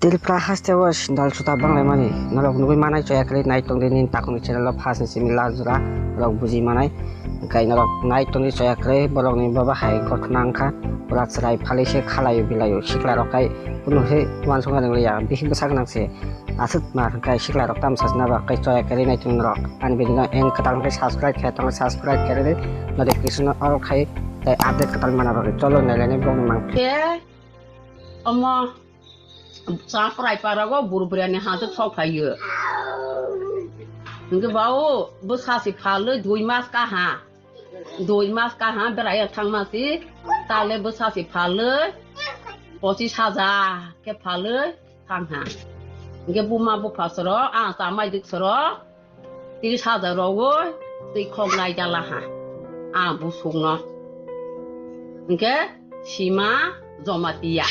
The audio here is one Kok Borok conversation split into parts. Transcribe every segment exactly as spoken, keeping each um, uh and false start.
Tripura haste o sindal suta banglaimani norok nugwi manai, choya kwrwi nai tongdi nini takuni channel o first ni simi last jora norok buji manai. Hwnkhe norok nai tongdi choya kwrwi, borokni baba hai gothona wngkha, pura chwrai phalwi se khalaio bilaio, sikla rok khai kunu se uansukna ringliya, bihik bwsak nang se aswk ma hwnkhe sikla rok tamo sasna ba khai choya kwrwi nai tongdi norok. Ani video no eng kwtal hwnkhe subscribe khe tongo, subscribe khe rwdi, notification on khai tei update kwtal mana bagwi. Cholo nai lainai borokni mang. Khe omo Chaprai parago buru bwrani hajwk sok phaio. Hwnkhe ba o bwsa se phalwi dui mas kaha. Dui mas kaha berai thangma si tale bwsa se phalwi pochis hajar khe phalwi thangha. Hwnkhe buma bupha soro a chamai dik soro tris hajar rogo twi khok nai jala ha. A busukno. Hwnkhe Sima Jomatia.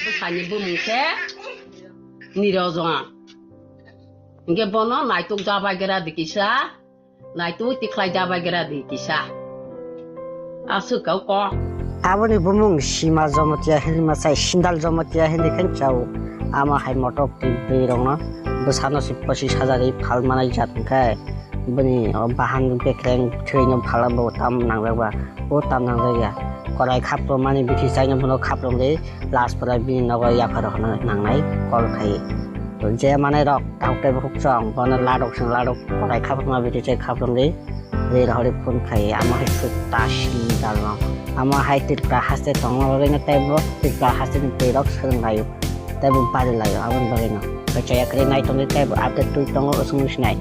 Bwsani bumung khe Nirojon. Hwnkhe bono naituk jabai gra di kisa, naituk tikhlai jabai gra di kisa. Aswk kok. Aboni bumung Sima Jomatia hinwi masa, Sindal Jomatia hinwi khe chao. Ama hai motok twi bwrwi rokno bwsano se pochis hajar ri phal manai jat hwnkhe bini o bahan bekreng thwino phala bo tam nangjak ba, o tam nangjak ya. Korai khapro mani bithi chaino bono khapro ri last pora bini nogo yaphar rok nangnai call khai. To je manai rok tau tei bukhuk chong bono ladok sing ladok korai khapro ma bithi chai khapro ri. Rei rohorwi phone khai, amo hai suk ta sindal no. Amo hai Tripura haste tongo, bagwi no tei bo Tripura haste ni bwrwi rok swrwng laio, tei bo bari laio, aboni bagwi no. Kaichaya kwrwi nai tongwi tei bo update twi tongo, usung sinai.